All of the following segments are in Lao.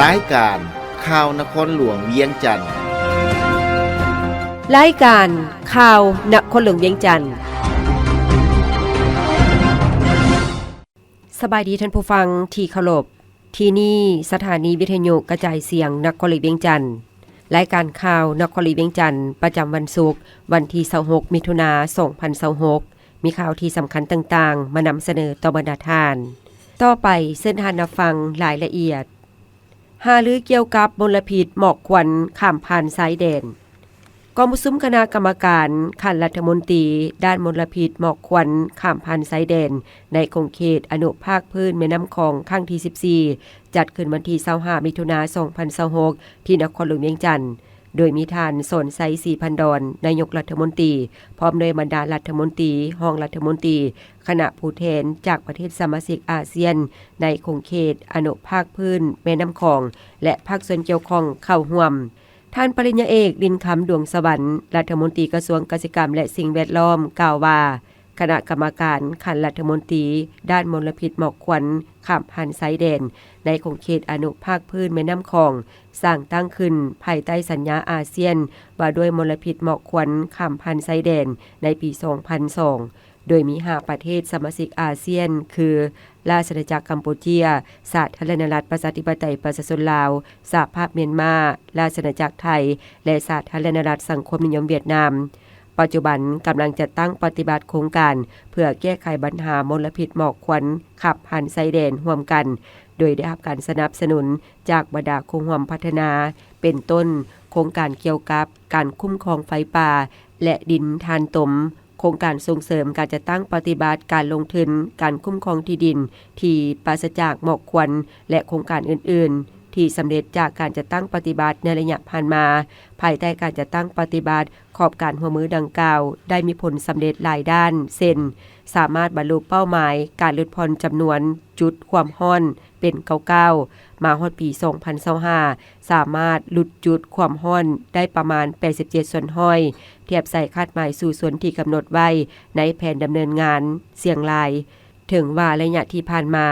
ລາຍການຂ່າວນະຄອນຫຼວງວຽງຈັນ. ລາຍການຂ່າວນະຄອນຫຼວງວຽງຈັນ. ສະບາຍດີທ່ານຜູ້ຟັງທີ່ເຄົາລົບ. ທີ່ນີ້ສະຖານີວິທະຍຸກະຈາຍສຽງນະຄອນຫຼວງວຽງຈັນ. ລາຍການຂ່າວນະຄອນຫຼວງວຽງຈັນ ປະຈຳວັນສຸກ ວັນທີຊາວຫົກ ມິຖຸນາ ສອງພັນຊາວຫົກ ມີຂ່າວທີ່ສຳຄັນຕ່າງໆ ມານຳສະເໜີຕໍ່ບັນດາທ່ານ. ຕໍ່ໄປເຊີນທ່ານຮັບຟັງລາຍລະອຽດ. ຫາລືກ່ຽວກັບມົນລະພິດໝອກຄວັນຂ້າມຜ່ານຊາຍແດນ. ກອງປະຊຸມຄະນະກຳມະການຂັ້ນລັດຖະມົນຕີດ້ານມົນລະພິດໝອກຄວັນຂ້າມຜ່ານຊາຍແດນ ໃນຂົງເຂດອະນຸພາກພື້ນແມ່ນ້ຳຂອງຄັ້ງທີສິບສີ່ ຈັດຂຶ້ນວັນທີຊາວຫ້າ ມິຖຸນາ ສອງພັນຊາວຫົກ ທີ່ນະຄອນຫຼວງວຽງຈັນ. ໂດຍມີທ່ານ ສອນໄຊ ສີພັນດອນ ນາຍົກລັດຖະມົນຕີ ພ້ອມດ້ວຍບັນດາລັດຖະມົນຕີ, ຮອງລັດຖະມົນຕີ, ຄະນະຜູ້ແທນຈາກປະເທດສະມາຊິກອາຊຽນ ໃນຂົງເຂດອະນຸພາກພື້ນແມ່ນ້ຳຂອງ ແລະ ພາກສ່ວນກ່ຽວຂ້ອງເຂົ້າຮ່ວມ. ທ່ານປະລິນຍາເອກ ລິນຄຳ ດວງສະຫວັນ ລັດຖະມົນຕີກະຊວງກະສິກຳ ແລະ ສິ່ງແວດລ້ອມ ກ່າວວ່າ ຄະນະກຳມະການຂັ້ນລັດຖະມົນຕີດ້ານມົນລະພິດໝອກຄວັນຂ້າມຜ່ານຊາຍແດນ ໃນຂົງເຂດອະນຸພາກພື້ນແມ່ນ້ຳຂອງ ສ້າງຕັ້ງຂຶ້ນພາຍໃຕ້ສັນຍາອາຊຽນ ວ່າດ້ວຍມົນລະພິດໝອກຄວັນຂ້າມຜ່ານຊາຍແດນ ໃນປີສອງພັນສອງ ໂດຍມີຫ້າປະເທດສະມາຊິກອາຊຽນ ຄື ລາຊະອານາຈັກກຳປູເຈຍ, ສາທາລະນະລັດປະຊາທິປະໄຕປະຊາຊົນລາວ, ສະຫະພາບມຽນມາ, ລາຊະອານາຈັກໄທ ແລະ ສາທາລະນະລັດສັງຄົມນິຍົມຫວຽດນາມ. ປັດຈຸບັນກຳລັງຈັດຕັ້ງປະຕິບັດໂຄງການ ເພື່ອແກ້ໄຂບັນຫາມົນລະພິດໝອກຄວັນຂ້າມຜ່ານຊາຍແດນຮ່ວມກັນ, ໂດຍໄດ້ຮັບການສະໜັບສະໜູນຈາກບັນດາຄູ່ຮ່ວມພັດທະນາ ເປັນຕົ້ນໂຄງການກ່ຽວກັບການຄຸ້ມຄອງໄຟປ່າ ແລະ ດິນຖ່ານຕົມ, ໂຄງການສົ່ງເສີມການຈັດຕັ້ງປະຕິບັດການລົງທຶນການຄຸ້ມຄອງທີ່ດິນທີ່ປາສະຈາກໝອກຄວັນ ແລະ ໂຄງການອື່ນໆ ທີ່ສຳເລັດຈາກການຈັດຕັ້ງປະຕິບັດໃນໄລຍະຜ່ານມາ. ພາຍໃຕ້ການຈັດຕັ້ງປະຕິບັດ, ຂອບການຮ່ວມມືດັ່ງກ່າວໄດ້ມີຜົນສຳເລັດຫຼາຍດ້ານ ເຊັ່ນ ສາມາດບັນລຸເປົ້າໝາຍການຫຼຸດຜ່ອນຈຳນວນຈຸດຄວາມຮ້ອນເປັນເກົ້າເກົ້າ, ມາຮອດປີສອງພັນຊາວຫ້າ ສາມາດຫຼຸດຈຸດຄວາມຮ້ອນໄດ້ປະມານແປດສິບເຈັດສ່ວນຮ້ອຍ ທຽບໃສ່ຄາດໝາຍສູ້ຊົນທີ່ກຳນົດໄວ້ໃນແຜນດຳເນີນງານຊຽງລາຍ. ເຖິງວ່າໄລຍະທີ່ຜ່ານມາ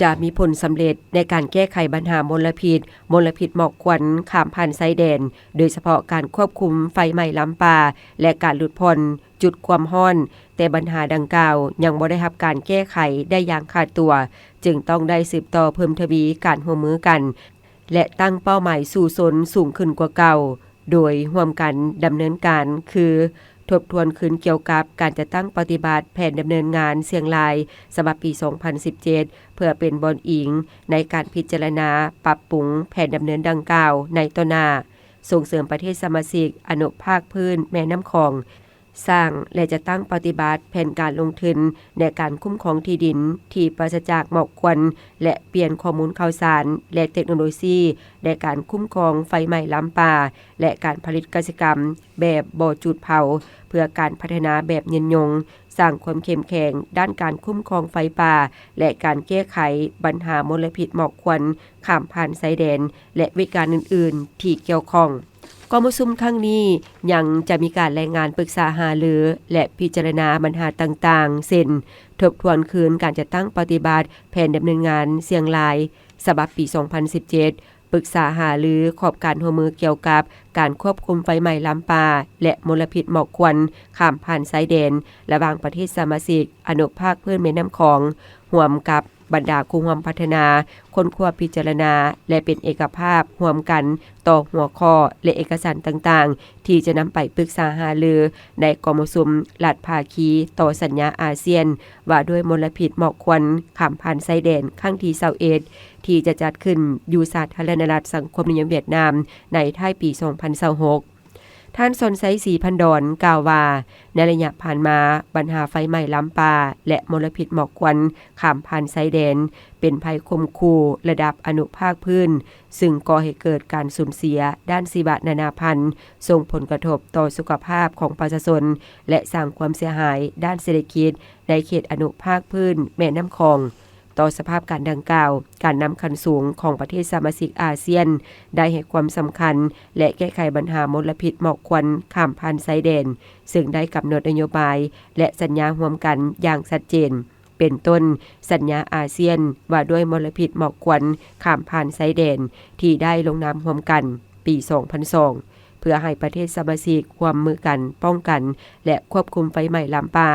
ຈະມີຜົນສຳເລັດໃນການແກ້ໄຂບັນຫາມົນລະພິດ, ມົນລະພິດໝອກຄວັນຂ້າມຜ່ານຊາຍແດນ, ໂດຍສະເພາະການຄວບຄຸມໄຟໄໝ້ລາມປ່າ ແລະ ການຫຼຸດຜ່ອນຈຸດຄວາມຮ້ອນ, ແຕ່ບັນຫາດັ່ງກ່າວຍັງບໍ່ໄດ້ຮັບການແກ້ໄຂໄດ້ຢ່າງຂາດຕົວ, ຈຶ່ງຕ້ອງໄດ້ສືບຕໍ່ເພີ່ມທະວີການຮ່ວມມືກັນ ແລະ ຕັ້ງເປົ້າໝາຍສູ້ຊົນສູງຂຶ້ນກວ່າເກົ່າ, ໂດຍຮ່ວມກັນດຳເນີນການ ຄື ທົບທວນຄືນກ່ຽວກັບການຈັດຕັ້ງປະຕິບັດແຜນດຳເນີນງານຊຽງລາຍ ສະບັບປີສອງພັນສິບເຈັດ ເພື່ອເປັນບ່ອນອີງໃນການພິຈາລະນາປັບປຸງແຜນດຳເນີນດັ່ງກ່າວໃນຕໍ່ໜ້າ, ສົ່ງເສີມປະເທດສະມາຊິກອະນຸພາກພື້ນແມ່ນ້ຳຂອງ ສ້າງ ແລະ ຈັດຕັ້ງປະຕິບັດແຜນການລົງທຶນໃນການຄຸ້ມຄອງທີ່ດິນທີ່ປາສະຈາກໝອກຄວັນ ແລະ ປ່ຽນຂໍ້ມູນຂ່າວສານ ແລະ ເຕັກໂນໂລຊີໃນການຄຸ້ມຄອງໄຟໄໝ້ລາມປ່າ ແລະ ການຜະລິດກະສິກຳແບບບໍ່ຈູດເຜົາ ເພື່ອການພັດທະນາແບບຍືນຍົງ, ສ້າງຄວາມເຂັ້ມແຂງດ້ານການຄຸ້ມຄອງໄຟປ່າ ແລະ ການແກ້ໄຂບັນຫາມົນລະພິດໝອກຄວັນ ຂ້າມຜ່ານຊາຍແດນ ແລະ ວຽກງານອື່ນໆທີ່ກ່ຽວຂ້ອງ. ກອງປະຊຸມຄັ້ງນີ້ຍັງຈະມີການລາຍງານປຶກສາຫາລື ແລະ ພິຈາລະນາບັນຫາຕ່າງໆ ເຊັ່ນ ທົບທວນຄືນການຈັດຕັ້ງປະຕິບັດແຜນດຳເນີນງານຊຽງລາຍ ສະບັບປີສອງພັນສິບເຈັດ, ປຶກສາຫາລືຂອບການຮ່ວມມືກ່ຽວກັບການຄວບຄຸມໄຟໄໝ້ລາມປ່າ ແລະ ມົນລະພິດໝອກຄວັນຂ້າມຜ່ານຊາຍແດນ ລະຫວ່າງປະເທດສະມາຊິກອະນຸພາກພື້ນແມ່ນ້ຳຂອງ ຮ່ວມກັບ ບັນດາຄູ່ຮ່ວມພັດທະນາ, ຄົ້ນຄວ້າ, ພິຈາລະນາ ແລະ ເປັນເອກະພາບຮ່ວມກັນຕໍ່ຫົວຂໍ້ ແລະ ເອກະສານຕ່າງໆ ທີ່ຈະນຳໄປປຶກສາຫາລືໃນກອງປະຊຸມລັດພາຄີຕໍ່ສັນຍາອາຊຽນ ວ່າດ້ວຍມົນລະພິດໝອກຄວັນຂ້າມຜ່ານຊາຍແດນຄັ້ງທີຊາວເອັດ ທີ່ຈະຈັດຂຶ້ນຢູ່ສາທາລະນະລັດສັງຄົມນິຍົມຫວຽດນາມໃນທ້າຍປີສອງພັນຊາວຫົກ. ທ່ານ ສອນໄຊ ສີພັນດອນ ກ່າວວ່າ ໃນໄລຍະຜ່ານມາ, ບັນຫາໄຟໄໝ້ລາມປ່າ ແລະ ມົນລະພິດໝອກຄວັນຂ້າມຜ່ານຊາຍແດນ ເປັນໄພຂົ່ມຂູ່ລະດັບອະນຸພາກພື້ນ, ຊຶ່ງກໍ່ໃຫ້ເກີດການສູນເສຍດ້ານຊີວະນານາພັນ, ສົ່ງຜົນກະທົບຕໍ່ສຸຂະພາບຂອງປະຊາຊົນ ແລະ ສ້າງຄວາມເສຍຫາຍດ້ານເສດຖະກິດໃນເຂດອະນຸພາກພື້ນແມ່ນ້ຳຂອງ. ຕໍ່ສະພາບການດັ່ງກ່າວ, ການນຳຂັ້ນສູງຂອງປະເທດສະມາຊິກອາຊຽນ ໄດ້ໃຫ້ຄວາມສຳຄັນ ແລະ ແກ້ໄຂບັນຫາມົນລະພິດໝອກຄວັນຂ້າມຜ່ານຊາຍແດນ, ເຊິ່ງໄດ້ກຳນົດນະໂຍບາຍ ແລະ ສັນຍາຮ່ວມກັນຢ່າງຊັດເຈນ. ເປັນຕົ້ນ ສັນຍາອາຊຽນວ່າດ້ວຍມົນລະພິດໝອກຄວັນຂ້າມຜ່ານຊາຍແດນ ທີ່ໄດ້ລົງນາມຮ່ວມກັນປີສອງພັນສອງ ເພື່ອໃຫ້ປະເທດສະມາຊິກຮ່ວມມືກັນປ້ອງກັນ ແລະ ຄວບຄຸມໄຟໄໝ້ລາມປ່າ,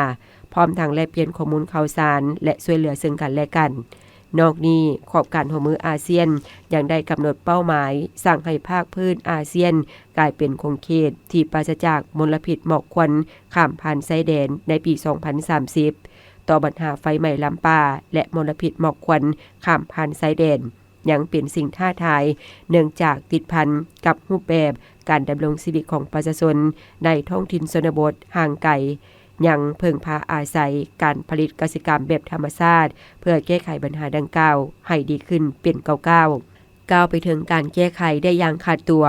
ພ້ອມທັງແລກປ່ຽນຂໍ້ມູນຂ່າວສານ ແລະ ຊ່ວຍເຫຼືອເຊິ່ງກັນແລະກັນ. ນອກນີ້, ຂອບການຮ່ວມມືອາຊຽນຍັງໄດ້ກຳນົດເປົ້າໝາຍສ້າງໃຫ້ພາກພື້ນອາຊຽນກາຍເປັນຂົງເຂດທີ່ປາສະຈາກມົນລະພິດໝອກຄວັນຂ້າມຜ່ານຊາຍແດນໃນປີສອງພັນສາມສິບ. ຕໍ່ບັນຫາໄຟໄໝ້ລາມປ່າ ແລະ ມົນລະພິດໝອກຄວັນຂ້າມຜ່ານຊາຍແດນ ຍັງເປັນສິ່ງທ້າທາຍ, ເນື່ອງຈາກຕິດພັນກັບຮູບແບບການດຳລົງຊີວິດຂອງປະຊາຊົນໃນທ້ອງຖິ່ນຊົນນະບົດຫ່າງໄກ, ຍັງເພິ່ງພາອາໄສການຜະລິດກະສິກຳແບບທຳມະຊາດ ເພື່ອແກ້ໄຂບັນຫາດັ່ງກ່າວໃຫ້ດີຂຶ້ນເປັນກ້າວໆ. ກ່າວໄປເຖິງການແກ້ໄຂໄດ້ຢ່າງຂາດຕົວ,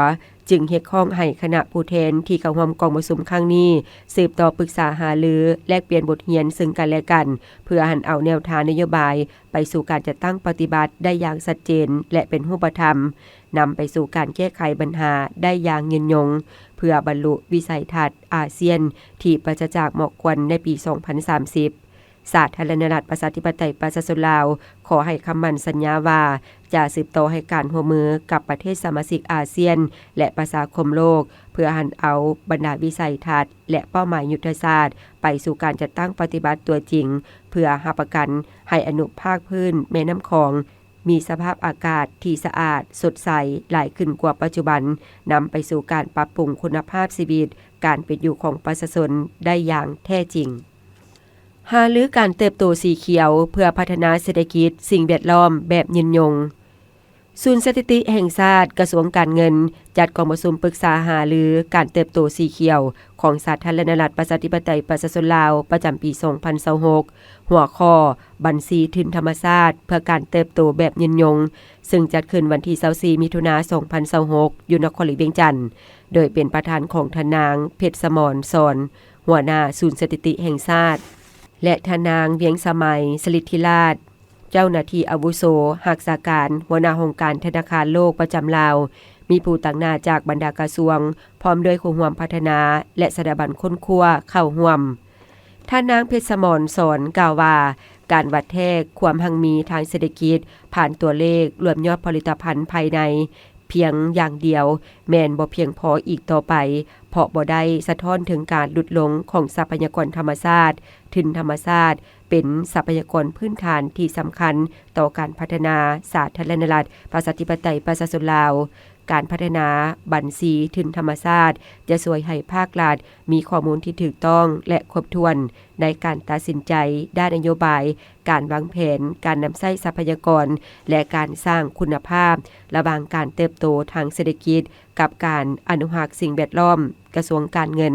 ຈຶ່ງຮຽກຮ້ອງໃຫ້ຄະນະຜູ້ແທນທີ່ເຂົ້າຮ່ວມກອງປະຊຸມຄັ້ງນີ້ ສືບຕໍ່ປຶກສາຫາລື, ແລກປ່ຽນບົດຮຽນເຊິ່ງກັນແລະກັນ, ເພື່ອຫັນເອົາແນວທາງນະໂຍບາຍໄປສູ່ການຈັດຕັ້ງປະຕິບັດໄດ້ຢ່າງຊັດເຈນ ແລະ ເປັນຮູບປະທຳ, ນຳໄປສູ່ການແກ້ໄຂບັນຫາໄດ້ຢ່າງຍືນຍົງ, ເພື່ອບັນລຸວິໄສທັດອາຊຽນທີ່ປາສະຈາກໝອກຄວັນໃນປີສອງພັນສາມສິບ. ສາທາລະນະລັດປະຊາທິປະໄຕປະຊາຊົນລາວ ຂໍໃຫ້ຄຳໝັ້ນສັນຍາວ່າ ຈະສືບຕໍ່ໃຫ້ການຮ່ວມມືກັບປະເທດສະມາຊິກອາຊຽນ ແລະ ປະຊາຄົມໂລກ ເພື່ອຫັນເອົາບັນດາວິໄສທັດ ແລະ ເປົ້າໝາຍຍຸດທະສາດ ໄປສູ່ການຈັດຕັ້ງປະຕິບັດຕົວຈິງ, ເພື່ອຮັບປະກັນໃຫ້ອະນຸພາກພື້ນແມ່ນ້ຳຂອງ ມີສະພາບອາກາດທີ່ສະອາດສົດໃສຫຼາຍຂຶ້ນກວ່າປັດຈຸບັນ, ນຳໄປສູ່ການປັບປຸງຄຸນນະພາບຊີວິດ, ການເປັນຢູ່ຂອງປະຊາຊົນໄດ້ຢ່າງແທ້ຈິງ. ຫາລືການເຕີບໂຕສີຂຽວເພື່ອພັດທະນາເສດຖະກິດ, ສິ່ງແວດລ້ອມແບບຍືນຍົງ. ສູນສະຖິຕິແຫ່ງຊາດ, ກະຊວງການເງິນ ຈັດກອງປະຊຸມປຶກສາຫາລືການເຕີບໂຕສີຂຽວຂອງສາທາລະນະລັດປະຊາທິປະໄຕປະຊາຊົນລາວ ປະຈຳປີສອງພັນຊາວຫົກ ຫົວຂໍ້ ບັນຊີທຶນທຳມະຊາດເພື່ອການເຕີບໂຕແບບຍືນຍົງ, ເຊິ່ງຈັດຂຶ້ນວັນທີຊາວສີ່ ມິຖຸນາ ສອງພັນຊາວຫົກ ຢູ່ນະຄອນຫຼວງວຽງຈັນ, ໂດຍເປັນປະທານຂອງທ່ານນາງ ເພັດສະໝອນ ສອນ ຫົວໜ້າສູນສະຖິຕິແຫ່ງຊາດ ແລະ ທ່ານນາງ ວຽງສະໄໝ ສະລິດທິລາດ ເຈົ້າໜ້າທີ່ອາວຸໂສຮັກສາການຫົວໜ້າຫ້ອງການທະນາຄານໂລກປະຈຳລາວ, ມີຜູ້ຕາງໜ້າຈາກບັນດາກະຊວງ, ພ້ອມດ້ວຍຄູ່ຮ່ວມພັດທະນາ ແລະ ສະຖາບັນຄົ້ນຄວ້າເຂົ້າຮ່ວມ. ທ່ານນາງ ເພັດສະໝອນ ສອນ ກ່າວວ່າ, ການວັດແທກຄວາມຮັ່ງມີທາງເສດຖະກິດຜ່ານຕົວເລກລວມຍອດຜະລິດຕະພັນພາຍໃນພຽງຢ່າງດຽວ ແມ່ນບໍ່ພຽງພໍອີກຕໍ່ໄປ, ເພາະບໍ່ໄດ້ສະທ້ອນເຖິງການຫຼຸດລົງຂອງຊັບພະຍາກອນທຳມະຊາດ, ທຶນທຳມະຊາດ ເປັນຊັບພະຍາກອນພື້ນຖານທີ່ສຳຄັນຕໍ່ການພັດທະນາສາທາລະນະລັດ ປະຊາທິປະໄຕ ປະຊາຊົນລາວ. ການພັດທະນາບັນຊີທຶນທຳມະຊາດ ຈະຊ່ວຍໃຫ້ພາກລັດມີຂໍ້ມູນທີ່ຖືກຕ້ອງ ແລະ ຄົບຖ້ວນ ໃນການຕັດສິນໃຈດ້ານນະໂຍບາຍ, ການວາງແຜນ, ການນຳໃຊ້ຊັບພະຍາກອນ ແລະ ການສ້າງຄຸນນະພາບ ລະຫວ່າງການເຕີບໂຕທາງເສດຖະກິດ ກັບການອະນຸຮັກສິ່ງແວດລ້ອມ. ກະຊວງການເງິນ,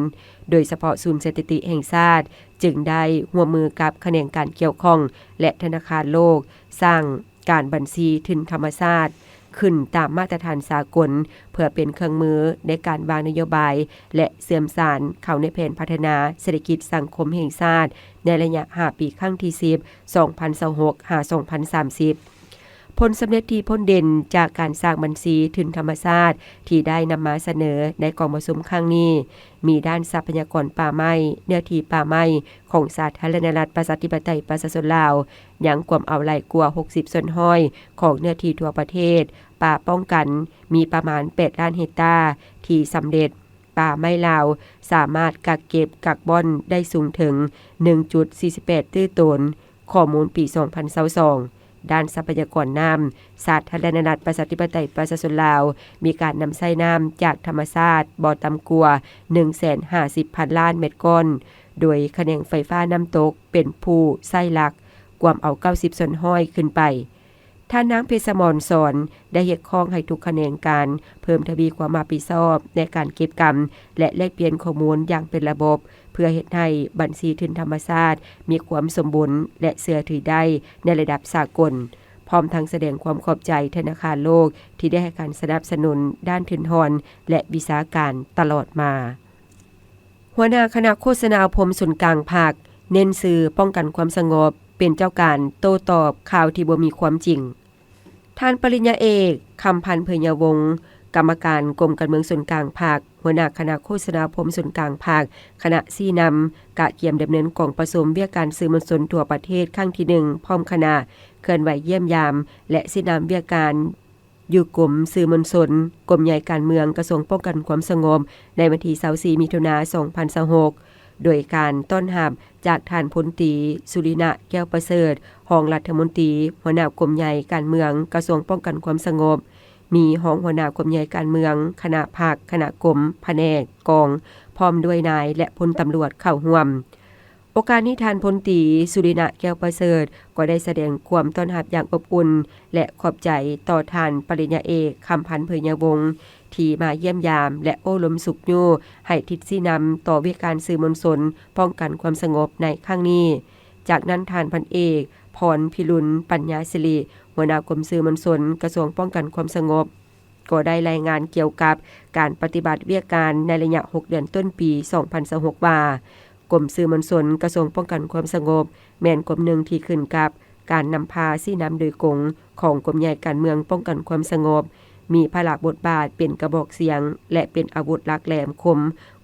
ໂດຍສະເພາະສູນສະຖິຕິແຫ່ງຊາດ ຈຶ່ງໄດ້ຮ່ວມມືກັບຂະແໜງການກ່ຽວຂ້ອງ ແລະ ທະນາຄານໂລກ ສ້າງການບັນຊີທຶນທຳມະຊາດຂຶ້ນຕາມມາດຕະຖານສາກົນ ເພື່ອເປັນເຄື່ອງມືໃນການວາງນະໂຍບາຍ ແລະ ເຊື່ອມສານເຂົ້າໃນແຜນພັດທະນາເສດຖະກິດສັງຄົມແຫ່ງຊາດ ໃນໄລຍະຫ້າປີ ຄັ້ງທີສິບ ສອງພັນຊາວຫົກ ຫາ ສອງພັນສາມສິບ. ຜົນສຳເລັດທີ່ພົ້ນເດັ່ນຈາກການສ້າງບັນຊີທຶນທຳມະຊາດທີ່ໄດ້ນຳມາສະເໜີໃນກອງປະຊຸມຄັ້ງນີ້ ມີດ້ານຊັບພະຍາກອນປ່າໄມ້, ເນື້ອທີ່ປ່າໄມ້ຂອງສາທາລະນະລັດ ປະຊາທິປະໄຕ ປະຊາຊົນລາວ ຍັງກວມເອົາຫຼາຍກວ່າຫົກສິບສ່ວນຮ້ອຍຂອງເນື້ອທີ່ທົ່ວປະເທດ, ປ່າປ້ອງກັນມີປະມານແປດລ້ານເຮັກຕາທີ່ສຳເລັດ, ປ່າໄມ້ລາວສາມາດກັກເກັບກາບອນໄດ້ສູງເຖິງໜຶ່ງຈຸດສີ່ສິບແປດຕື້ໂຕນ. ຂໍ້ມູນປີສອງພັນຊາວສອງ. ດ້ານຊັບພະຍາກອນນ້ຳ, ສາທາລະນະລັດ ປະຊາທິປະໄຕ ປະຊາຊົນລາວ ມີການນຳໃຊ້ນ້ຳຈາກທຳມະຊາດບໍ່ຕ່ຳກວ່າໜຶ່ງແສນຫ້າສິບພັນລ້ານແມັດກ້ອນ, ໂດຍຂະແໜງໄຟຟ້ານ້ຳຕົກເປັນຜູ້ໃຊ້ຫຼັກ, ກວມເອົາເກົ້າສິບສ່ວນຮ້ອຍຂຶ້ນໄປ. ທ່ານນາງ ເພັດສະໝອນ ສອນ ໄດ້ຮຽກຮ້ອງໃຫ້ທຸກຂະແໜງການເພີ່ມທະວີຄວາມຮັບຜິດຊອບໃນການເກັບກຳ ແລະ ແລກປ່ຽນຂໍ້ມູນຢ່າງເປັນລະບົບ ເພື່ອເຮັດໃຫ້ບັນຊີທຶນທຳມະຊາດມີຄວາມສົມບູນ ແລະ ເຊື່ອຖືໄດ້ໃນລະດັບສາກົນ, ພ້ອມທັງສະແດງຄວາມຂອບໃຈທະນາຄານໂລກທີ່ໄດ້ໃຫ້ການສະໜັບສະໜູນດ້ານທຶນຮອນ ແລະ ວິຊາການຕະຫຼອດມາ. ຫົວໜ້າຄະນະໂຄສະນາອົບຮົມສູນກາງພັກ ເນັ້ນຊື່ປ້ອງກັນຄວາມສະຫງົບ, ເປັນເຈົ້າການໂຕ້ຕອບຂ່າວທີ່ບໍ່ມີຄວາມຈິງ. ທ່ານປະລິນຍາເອກ ຄຳພັນ ເຜີຍຍາວົງ ກຳມະການກົມການເມືອງສູນກາງພັກ, ຫົວໜ້າຄະນະໂຄສະນາອົບຮົມສູນກາງພັກ, ຄະນະຊີ້ນຳ ກະກຽມດຳເນີນກອງປະຊຸມວຽກງານສື່ມວນຊົນທົ່ວປະເທດຄັ້ງທີໜຶ່ງ ພ້ອມຄະນະ ເຄື່ອນໄຫວຢ້ຽມຢາມ ແລະ ຊີ້ນຳວຽກງານ ຢູ່ກົມສື່ມວນຊົນ, ກົມໃຫຍ່ການເມືອງ, ກະຊວງປ້ອງກັນຄວາມສະຫງົບ ໃນວັນທີຊາວສີ່ ມິຖຸນາ ສອງພັນຊາວຫົກ ໂດຍການຕ້ອນຮັບຈາກທ່ານພົນຕີ ສຸລິນະ ແກ້ວປະເສີດ ຮອງລັດຖະມົນຕີ ຫົວໜ້າກົມໃຫຍ່ການເມືອງ, ກະຊວງປ້ອງກັນຄວາມສະຫງົບ, ມີຮອງຫົວໜ້າກົມໃຫຍ່ການເມືອງ, ຄະນະພັກ, ຄະນະກົມ, ພະແນກ, ກອງ, ພ້ອມດ້ວຍນາຍ ແລະ ພົນຕຳຫຼວດເຂົ້າຮ່ວມ. ໂອກາດນີ້ ທ່ານພົນຕີ ສຸລິນະ ແກ້ວປະເສີດ ກໍໄດ້ສະແດງຄວາມຕ້ອນຮັບຢ່າງອົບອຸ່ນ ແລະ ຂອບໃຈຕໍ່ທ່ານປະລິນຍາເອກ ຄຳພັນ ເຜີຍຍາວົງ ທີ່ມາຢ້ຽມຢາມ ແລະ ໂອ້ລົມຊຸກຍູ້ໃຫ້ທິດຊີ້ນຳຕໍ່ວຽກງານສື່ມວນຊົນປ້ອງກັນຄວາມສະຫງົບໃນຄັ້ງນີ້. ຈາກນັ້ນ ທ່ານພັນເອກ ພອນພິລຸນ ປັນຍາສິລິ ຫົວໜ້າກົມສື່ມວນຊົນ ກະຊວງປ້ອງກັນຄວາມສະຫງົບ ກໍໄດ້ລາຍງານກ່ຽວກັບການປະຕິບັດວຽກງານໃນໄລຍະຫົກເດືອນຕົ້ນປີສອງພັນຊາວຫົກວ່າ, ກົມສື່ມວນຊົນ ກະຊວງປ້ອງກັນຄວາມສະຫງົບ ແມ່ນກົມໜຶ່ງທີ່ຂຶ້ນກັບການນຳພາຊີ້ນຳໂດຍກົງຂອງກົມໃຫຍ່ການເມືອງປ້ອງກັນຄວາມສະຫງົບ, ມີພາລະບົດບາດເປັນກະບອກສຽງ ແລະ ເປັນອາວຸດຫຼັກແຫຼມຄົມ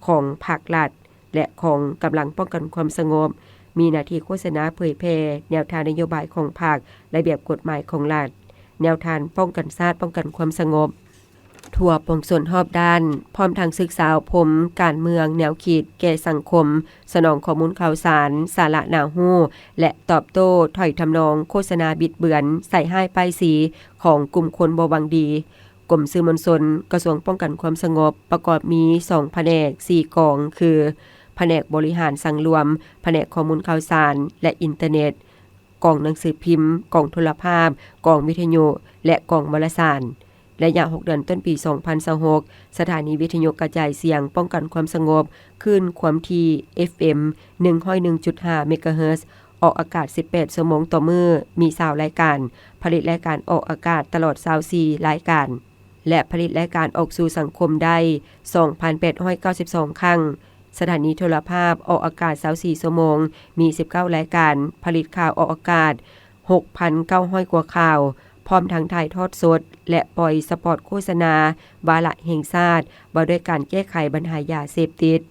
ຂອງພາກລັດ ແລະ ຂອງກຳລັງປ້ອງກັນຄວາມສະຫງົບ, ມີໜ້າທີ່ໂຄສະນາເຜີຍແຜ່ແນວທາງນະໂຍບາຍຂອງພັກ, ລະບຽບກົດໝາຍຂອງລັດ, ແນວທາງປ້ອງກັນຊາດ, ປ້ອງກັນຄວາມສະຫງົບ ທົ່ວປວງຊົນຮອບດ້ານ, ພ້ອມທັງສຶກສາອົບຮົມການເມືອງ, ແນວຄິດແກ່ສັງຄົມ, ສະໜອງຂໍ້ມູນຂ່າວສານ, ສາລະໜ້າຮູ້ ແລະ ຕອບໂຕ້ຖ້ອຍທຳນອງໂຄສະນາບິດເບືອນ, ໃສ່ຮ້າຍປ້າຍສີຂອງກຸ່ມຄົນບໍ່ຫວັງດີ. ກົມສື່ມວນຊົນ ກະຊວງປ້ອງກັນຄວາມສະຫງົບ ປະກອບມີສອງພະແນກ ສີ່ກອງ ຄື ພະແນກບໍລິຫານສັງລວມ, ພະແນກຂໍ້ມູນຂ່າວສານ ແລະ ອິນເຕີເນັດ, ກອງໜັງສືພິມ, ກອງໂທລະພາບ, ກອງວິທະຍຸ ແລະ ກອງວາລະສານ. ໄລຍະຫົກເດືອນຕົ້ນປີສອງພັນຊາວຫົກ ສະຖານີວິທະຍຸກະຈາຍສຽງປ້ອງກັນຄວາມສະຫງົບ ຄື້ນຄວາມຖີ່ ເອັຟເອັມ ໜຶ່ງຮ້ອຍໜຶ່ງຈຸດຫ້າ ເມກາເຮີດ ອອກອາກາດສິບແປດຊົ່ວໂມງຕໍ່ມື້, ມີຊາວລາຍການ, ຜະລິດລາຍການອອກອາກາດຕະຫຼອດຊາວສີ່ລາຍການ ແລະ ຜະລິດລາຍການອອກສູ່ສັງຄົມໄດ້ສອງພັນແປດຮ້ອຍເກົ້າສິບສອງຄັ້ງ. ສະຖານີໂທລະພາບອອກອາກາດຊາວສີ່ຊົ່ວໂມງ, ມີສິບເກົ້າລາຍການ, ຜະລິດຂ່າວອອກອາກາດຫົກພັນເກົ້າຮ້ອຍກວ່າຂ່າວ, ພ້ອມທັງຖ່າຍທອດສົດ ແລະ ປ່ອຍສະປອດໂຄສະນາວາລະແຫ່ງຊາດ ວ່າດ້ວຍການແກ້ໄຂບັນຫາຢາເສບຕິດ.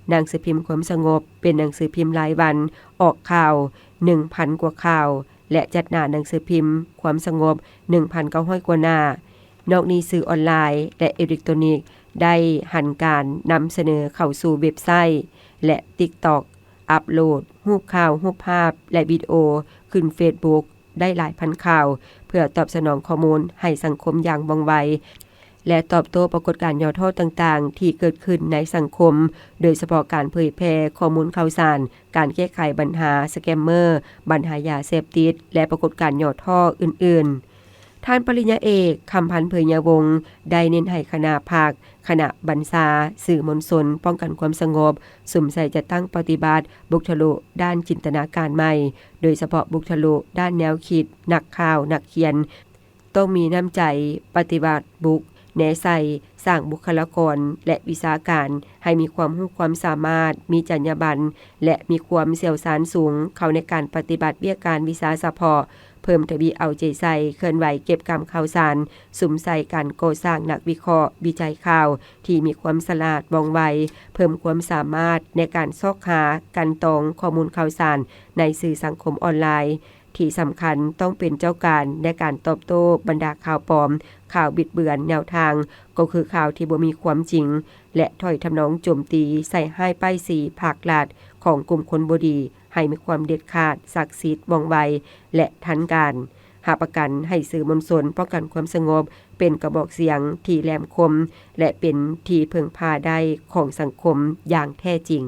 ໜັງສືພິມຄວາມສະຫງົບ ເປັນໜັງສືພິມລາຍວັນ ອອກຂ່າວໜຶ່ງພັນກວ່າຂ່າວ ແລະ ຈັດໜ້າໜັງສືພິມຄວາມສະຫງົບໜຶ່ງພັນເກົ້າຮ້ອຍກວ່າໜ້າ. ນອກນີ້ ສື່ອອນລາຍ ແລະ ເອເລັກໂຕຣນິກ ໄດ້ຫັນການນຳສະເໜີເຂົ້າສູ່ເວັບໄຊ ແລະ ຕິກຕອກ, ອັບໂຫຼດຮູບຂ່າວ, ຮູບພາບ ແລະ ວິດີໂອຂຶ້ນເຟສບຸກ ໄດ້ຫຼາຍພັນຂ່າວ ເພື່ອຕອບສະໜອງຂໍ້ມູນໃຫ້ສັງຄົມຢ່າງວ່ອງໄວ ແລະ ຕອບໂຕ້ປາກົດການຫຍໍ້ທໍ້ຕ່າງໆທີ່ເກີດຂຶ້ນໃນສັງຄົມ, ໂດຍສະເພາະການເຜີຍແຜ່ຂໍ້ມູນຂ່າວສານ, ການແກ້ໄຂບັນຫາສະແກມເມີ, ບັນຫາຢາເສບຕິດ ແລະ ປາກົດການຫຍໍ້ທໍ້ອື່ນໆ. ທ່ານປະລິນຍາເອກ ຄຳພັນ ເຜີຍຍາວົງ ໄດ້ເນັ້ນໃຫ້ຄະນະພັກ, ຄະນະບັນຊາ, ສື່ມວນຊົນ, ປ້ອງກັນຄວາມສະຫງົບ ສຸມໃສ່ຈັດຕັ້ງປະຕິບັດບຸກທະລຸດ້ານຈິນຕະນາການໃໝ່, ໂດຍສະເພາະບຸກທະລຸດ້ານແນວຄິດ, ນັກຂ່າວ, ນັກຂຽນ, ຕ້ອງມີນ້ຳໃຈປະຕິວັດບຸກ ແນໃສ່ສ້າງບຸກຄະລາກອນ ແລະ ວິຊາການ ໃຫ້ມີຄວາມຮູ້ຄວາມສາມາດ, ມີຈັນຍາບັນ ແລະ ມີຄວາມຊ່ຽວຊານສູງ ເຂົ້າໃນການປະຕິບັດວຽກງານວິຊາສະເພາະ, ເພີ່ມທະວີເອົາໃຈໃສ່ເຄື່ອນໄຫວເກັບກຳຂ່າວສານ, ສຸມໃສ່ການກໍ່ສ້າງນັກວິເຄາະ, ວິໄຈຂ່າວທີ່ມີຄວາມສະຫຼາດ, ວ່ອງໄວ, ເພີ່ມຄວາມສາມາດໃນການຊອກຫາ, ກັ່ນຕອງຂໍ້ມູນຂ່າວສານໃນສື່ສັງຄົມອອນລາຍ. ທີ່ສຳຄັນຕ້ອງເປັນເຈົ້າການໃນການຕອບໂຕ້ບັນດາຂ່າວປອມ, ຂ່າວບິດເບືອນ, ແນວທາງກໍຄືຂ່າວທີ່ບໍ່ມີຄວາມຈິງ ແລະ ຖ້ອຍທຳນອງໂຈມຕີໃສ່ຮ້າຍປ້າຍສີພາກລັດຂອງກຸ່ມຄົນບໍ່ດີ ໃຫ້ມີຄວາມເດັດຂາດ, ສັກສິດ, ວ່ອງໄວ ແລະ ທັນການ. ຮັບປະກັນໃຫ້ສື່ມວນຊົນປ້ອງກັນຄວາມສະຫງົບເປັນກະບອກສຽງທີ່ແຫຼມຄົມ ແລະ ເປັນທີ່ເພິ່ງພາໄດ້ຂອງສັງຄົມຢ່າງແທ້ຈິງ.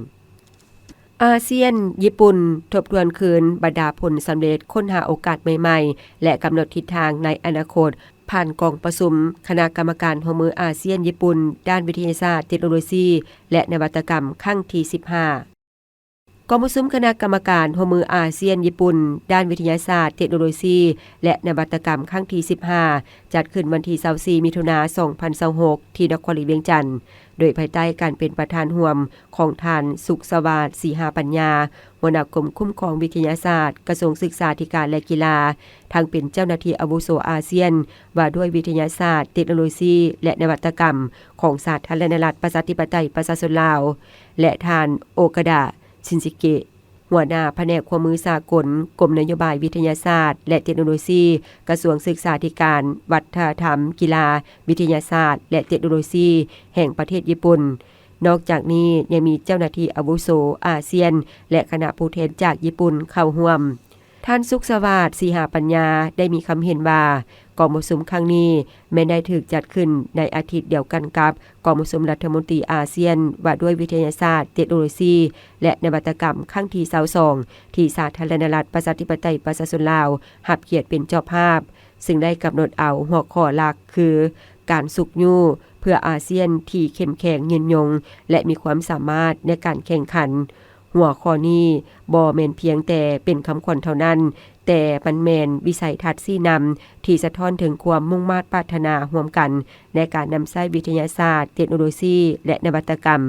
ອາຊຽນ-ຍີ່ປຸ່ນ ທົບທວນຄືນບັນດາຜົນສຳເລັດຄົ້ນຫາໂອກາດໃໝ່ໆ ແລະ ກຳນົດທິດທາງໃນອະນາຄົດ ຜ່ານກອງປະຊຸມຄະນະກຳມະການຮ່ວມມືອາຊຽນ-ຍີ່ປຸ່ນ ດ້ານວິທະຍາສາດ, ເຕັກໂນໂລຊີ ແລະ ນະວັດຕະກຳ ຄັ້ງທີສິບຫ້າ. ກອງປະຊຸມຄະນະກຳມະການຮ່ວມມືອາຊຽນ-ຍີ່ປຸ່ນ ດ້ານວິທະຍາສາດ, ເຕັກໂນໂລຊີ ແລະ ນະວັດຕະກຳ ຄັ້ງທີສິບຫ້າ ຈັດຂຶ້ນວັນທີຊາວສີ່ ມິຖຸນາ ສອງພັນຊາວຫົກ ທີ່ນະຄອນຫຼວງວຽງຈັນ, ໂດຍພາຍໃຕ້ການເປັນປະທານຮ່ວມຂອງທ່ານ ສຸກສະຫວາດ ສີຫາປັນຍາ, ຫົວໜ້າກົມຄຸ້ມຄອງວິທະຍາສາດ, ກະຊວງສຶກສາທິການ ແລະ ກິລາ, ທັງເປັນເຈົ້າໜ້າທີ່ອາວຸໂສອາຊຽນ ວ່າດ້ວຍວິທະຍາສາດ, ເຕັກໂນໂລຊີ ແລະ ນະວັດຕະກຳ ຂອງສາທາລະນະລັດ ປະຊາທິປະໄຕ ປະຊາຊົນລາວ ແລະ ທ່ານ ໂອກາດະ ຊິນຊິເກະ ຫົວໜ້າພະແນກຮ່ວມມືສາກົນ, ກົມນະໂຍບາຍວິທະຍາສາດ ແລະ ເຕັກໂນໂລຊີ, ກະຊວງສຶກສາທິການ, ວັດທະນະທຳ, ກິລາ, ວິທະຍາສາດ ແລະ ເຕັກໂນໂລຊີ ແຫ່ງປະເທດຍີ່ປຸ່ນ. ນອກຈາກນີ້ຍັງມີເຈົ້າໜ້າທີ່ອາວຸໂສອາຊຽນ ແລະ ຄະນະຜູ້ແທນຈາກຍີ່ປຸ່ນເຂົ້າຮ່ວມ. ທ່ານ ສຸກສະຫວາດ ສີຫາປັນຍາ ໄດ້ມີຄຳເຫັນວ່າ ກອງປະຊຸມຄັ້ງນີ້ແມ່ນໄດ້ຖືກຈັດຂຶ້ນໃນອາທິດດຽວກັນກັບກອງປະຊຸມລັດຖະມົນຕີອາຊຽນ ວ່າດ້ວຍວິທະຍາສາດ, ເຕັກໂນໂລຊີ ແລະ ນະວັດຕະກຳ ຄັ້ງທີຊາວສອງ ທີ່ສາທາລະນະລັດ ປະຊາທິປະໄຕ ປະຊາຊົນລາວ ຮັບກຽດເປັນເຈົ້າພາບ, ຊຶ່ງໄດ້ກຳນົດເອົາຫົວຂໍ້ຫຼັກຄື ການຊຸກຍູ້ເພື່ອອາຊຽນທີ່ເຂັ້ມແຂງ, ຍືນຍົງ ແລະ ມີຄວາມສາມາດໃນການແຂ່ງຂັນ. ຫົວຂໍ້ນີ້ບໍ່ແມ່ນພຽງແຕ່ເປັນຄຳຂວັນເທົ່ານັ້ນ, ແຕ່ມັນແມ່ນວິໄສທັດຊີ້ນຳທີ່ສະທ້ອນເຖິງຄວາມມຸ່ງມາດປາດຖະໜາຮ່ວມກັນໃນການນຳໃຊ້ວິທະຍາສາດ, ເຕັກໂນໂລຊີ ແລະ ນະວັດຕະກຳ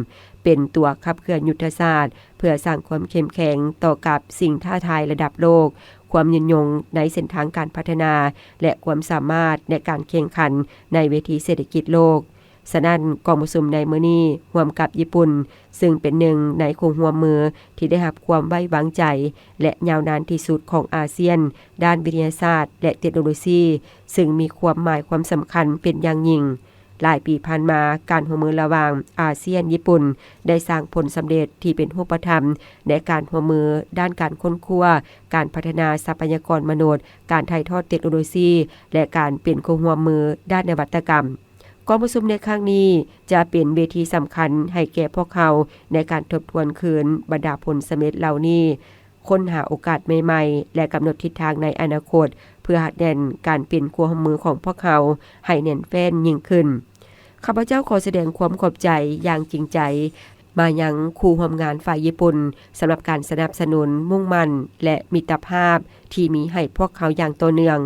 ເປັນຕົວຂັບເຄື່ອນຍຸດທະສາດ ເພື່ອສ້າງຄວາມເຂັ້ມແຂງຕໍ່ກັບສິ່ງທ້າທາຍລະດັບໂລກ, ຄວາມຍືນຍົງໃນເສັ້ນທາງການພັດທະນາ ແລະ ຄວາມສາມາດໃນການແຂ່ງຂັນໃນເວທີເສດຖະກິດໂລກ. ສະນັ້ນ, ກອງປະຊຸມໃນມື້ນີ້ຮ່ວມກັບຍີ່ປຸ່ນ, ຊຶ່ງເປັນໜຶ່ງໃນຄູ່ຮ່ວມມືທີ່ໄດ້ຮັບຄວາມໄວ້ວາງໃຈ ແລະ ຍາວນານທີ່ສຸດຂອງອາຊຽນ ດ້ານວິທະຍາສາດ ແລະ ເຕັກໂນໂລຊີ, ຊຶ່ງມີຄວາມໝາຍຄວາມສຳຄັນເປັນຢ່າງຍິ່ງ. ຫຼາຍປີຜ່ານມາ, ການຮ່ວມມືລະຫວ່າງອາຊຽນ-ຍີ່ປຸ່ນ ໄດ້ສ້າງຜົນສຳເລັດທີ່ເປັນຮູບປະທຳໃນການຮ່ວມມືດ້ານການຄົ້ນຄວ້າ, ການພັດທະນາຊັບພະຍາກອນມະນຸດ, ການຖ່າຍທອດເຕັກໂນໂລຊີ ແລະ ການເປັນຄູ່ຮ່ວມມືດ້ານນະວັດຕະກຳ. ກອງປະຊຸມໃນຄັ້ງນີ້ຈະເປັນເວທີສຳຄັນໃຫ້ແກ່ພວກເຮົາໃນການທົບທວນຄືນບັນດາຜົນສຳເລັດເຫຼົ່ານີ້, ຄົ້ນຫາໂອກາດໃໝ່ໆ ແລະ ກຳນົດທິດທາງໃນອະນາຄົດ ເພື່ອຮັດແໜ້ນການເປັນຄູ່ຮ່ວມມືຂອງພວກເຮົາໃຫ້ແໜ້ນແຟ້ນຍິ່ງຂຶ້ນ. ຂ້າພະເຈົ້າຂໍສະແດງຄວາມຂອບໃຈຢ່າງຈິງໃຈມາຍັງຄູ່ຮ່ວມງານຝ່າຍຍີ່ປຸ່ນ ສຳລັບການສະໜັບສະໜູນມຸ່ງໝັ້ນ ແລະ ມິດຕະພາບທີ່ມີໃຫ້ພວກເຮົາຢ່າງຕໍ່ເນື່ອງ.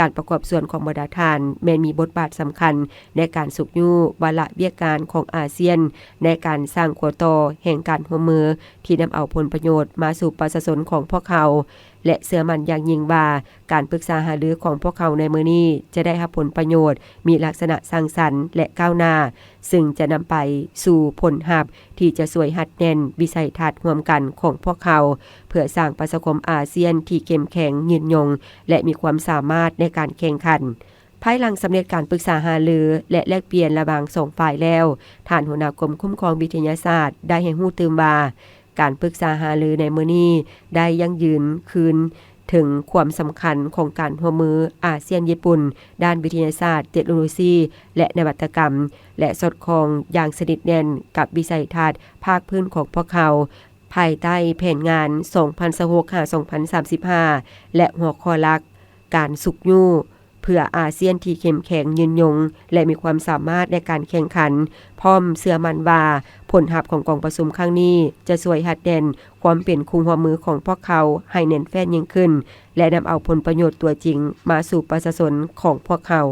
ການປະກອບສ່ວນຂອງບັນດາທ່ານແມ່ນມີບົດບາດສຳຄັນໃນການຊຸກຍູ້ວາລະວຽກງານຂອງອາຊຽນ ໃນການສ້າງຂົວຕໍ່ແຫ່ງການຮ່ວມມືທີ່ນຳເອົາຜົນປະໂຫຍດມາສູ່ປະຊາຊົນຂອງພວກເຮົາ ແລະ ເຊື່ອໝັ້ນຢ່າງຍິ່ງວ່າ ການປຶກສາຫາລືຂອງພວກເຮົາໃນມື້ນີ້ຈະໄດ້ຮັບຜົນປະໂຫຍດ, ມີລັກສະນະສ້າງສັນ ແລະ ກ້າວໜ້າ, ຊຶ່ງຈະນຳໄປສູ່ຜົນຮັບທີ່ຈະຊ່ວຍຮັດແໜ້ນວິໄສທັດຮ່ວມກັນຂອງພວກເຮົາ ເພື່ອສ້າງປະຊາຄົມອາຊຽນທີ່ເຂັ້ມແຂງ, ຍືນຍົງ ແລະ ມີຄວາມສາມາດໃນການແຂ່ງຂັນ. ພາຍຫຼັງສຳເລັດການປຶກສາຫາລື ແລະ ແລກປ່ຽນລະຫວ່າງສອງຝ່າຍແລ້ວ, ທ່ານຫົວໜ້າກົມຄຸ້ມຄອງວິທະຍາສາດໄດ້ໃຫ້ຮູ້ຕື່ມວ່າ, ການປຶກສາຫາລືໃນມື້ນີ້ໄດ້ຢັ້ງຢືນຄືນເຖິງຄວາມສຳຄັນຂອງການຮ່ວມມືອາຊຽນ-ຍີ່ປຸ່ນ ດ້ານວິທະຍາສາດ, ເຕັກໂນໂລຊີ ແລະ ນະວັດຕະກຳ ແລະ ສອດຄ່ອງຢ່າງສະໜິດແໜ້ນກັບວິໄສທັດພາກພື້ນຂອງພວກເຮົາ ພາຍໃຕ້ແຜນງານສອງພັນຊາວຫົກ ຫາ ສອງພັນສາມສິບຫ້າ ແລະ ຫົວຂໍ້ຫຼັກ ການຊຸກຍູ້ ເພື່ອອາຊຽນທີ່ເຂັ້ມແຂງ, ຍືນຍົງ ແລະ ມີຄວາມສາມາດໃນການແຂ່ງຂັນ, ພ້ອມເຊື່ອໝັ້ນວ່າ ຜົນຮັບຂອງກອງປະຊຸມຄັ້ງນີ້ຈະຊ່ວຍຮັດແໜ້ນຄວາມເປັນຄູ່ຮ່ວມມືຂອງພວກເຮົາໃຫ້ແໜ້ນແຟ້ນຍິ່ງຂຶ້ນ ແລະ ນຳເອົາຜົນປະໂຫຍດຕົວຈິງມາສູ່ປະຊາຊົນຂອງພວກເຮົາ.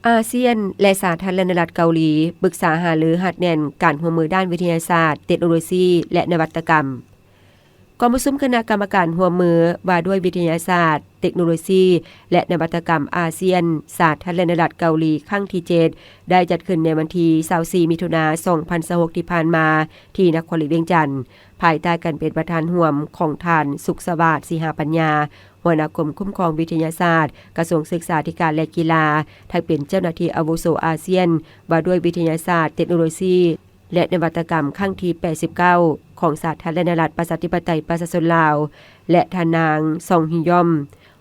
ອາຊຽນ ແລະ ສາທາລະນະລັດເກົາຫຼີ ປຶກສາຫາລືຮັດແໜ້ນການຮ່ວມມືດ້ານວິທະຍາສາດ, ເຕັກໂນໂລຊີ ແລະ ນະວັດຕະກຳ. ກອງປະຊຸມຄະນະກຳມະການຮ່ວມມືວ່າດ້ວຍວິທະຍາສາດ, ເຕັກໂນໂລຊີ ແລະ ນະວັດຕະກຳອາຊຽນ ສາທາລະນະລັດເກົາຫຼີ ຄັ້ງທີເຈັດ ໄດ້ຈັດຂຶ້ນໃນວັນທີຊາວສີ່ ມິຖຸນາ ສອງພັນຊາວຫົກ ທີ່ຜ່ານມາ ທີ່ນະຄອນຫຼວງວຽງຈັນ, ພາຍໃຕ້ການເປັນປະທານຮ່ວມຂອງທ່ານ ສຸກສະຫວາດ ສີຫາປັນຍາ, ຫົວໜ້າກົມຄຸ້ມຄອງວິທະຍາສາດ, ກະຊວງສຶກສາທິການ ແລະ ກິລາ, ທັງເປັນເຈົ້າໜ້າທີ່ອາວຸໂສອາຊຽນ ວ່າດ້ວຍວິທະຍາສາດ, ເຕັກໂນໂລຊີ ແລະ ນະວັດຕະກຳ ຄັ້ງທີແປດສິບເກົ້າ ຂອງສາທາລະນະລັດ ປະຊາທິປະໄຕ ປະຊາຊົນລາວ ແລະ ທ່ານນາງ ຊອງ ຮີຢອມ